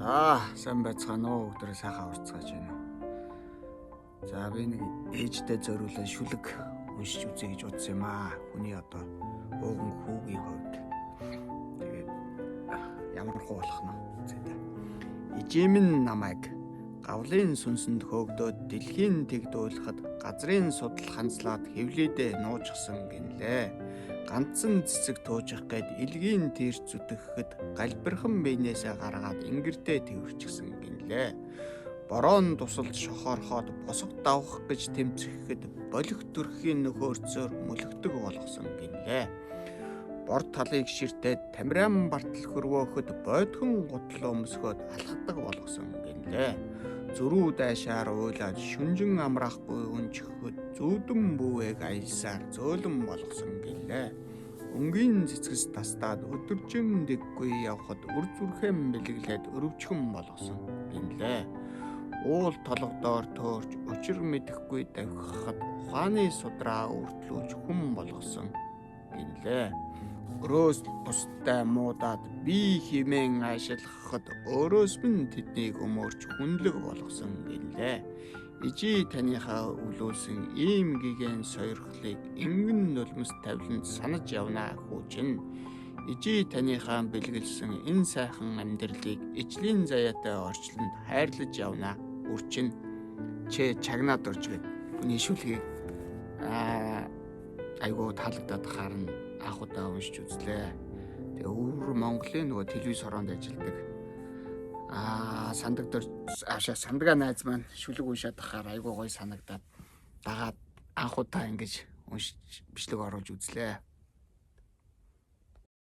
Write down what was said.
За, сайн байцгаана уу? Өдрөө сайхан уртцгааж байна уу? За, би нэг ээжтэй зориулаад шүлэг уншиж үзье гэж бодсон юм аа. Хүний одоо ууган хүүгийн хувьд. Тэгээд ямар хуу болох нь вэ? За. Ижим нь намайг гавлын сүнсэнд хөөгдөөд дэлхийн тэгдүүлэхэд газрын судал ханцлаад хэвлийдээ нуужсан гинлээ. Ганцхан цэцэг туучих гээд илгийн тэр зүтгэхэд галбирхан биенээсээ гаргаад ингэрдээ тэрвэрчихсэн гинлээ. Борон тусалд шохорхоод босго давах гэж тэмцэхэд болох төрхийн нөхөрцөөр мөлөгдөг болгосон гинлээ. Бор талыг ширтээд тамиран бартал хөрвөөхөд бойдхон гутлаа өмсгөөд алхдаг болгосон гинлээ. Зөрүү дайшаар уйлаад шүнжин амраахгүй өнчгөхөд зүүдэн бүүвэг аялсаар зөөлөн болгосон гэлээ. Өнгийн цэцгэс тастаад өдөржин дэггүй явхад үр зүрхэн бэлэглээд өрөвчхөн болгосон гинлээ. Уул толгодоор төөрч учир мэдэхгүй давхихад ухааны судраа үртлүүлж хүн болгосон гинлээ. Өрөөс бусдтай муудаад би химэн аашилгахад өөрөөс минь тэднийг өмөрч хүнлэг болгосон гинлээ. Ижи таныхаа өвлүүлсэн ийм гигэн сойрхлыг ингэн нулимс тавиланд санаж явнаа хүүчин. Ижи таныхаа бэлгэлсэн энэ сайхан амьдралыг ижлийн заяатай орчлонд хайрлаж явнаа үрчин. Че чагнаад орж гээд хүний шүлгийг айгуу таалагдаад харна анх удаа уншиж үзлээ. Тэгээ өвөр Монголын нөгөө телевиз хороонд ажилладаг. Сандаг дор аашаа сандгаа найз маань шүлэг уншаад тахаар айгуу гоё санагдаад дагаад анх удаа ингэж уншиж бичлэг оруулж үзлээ.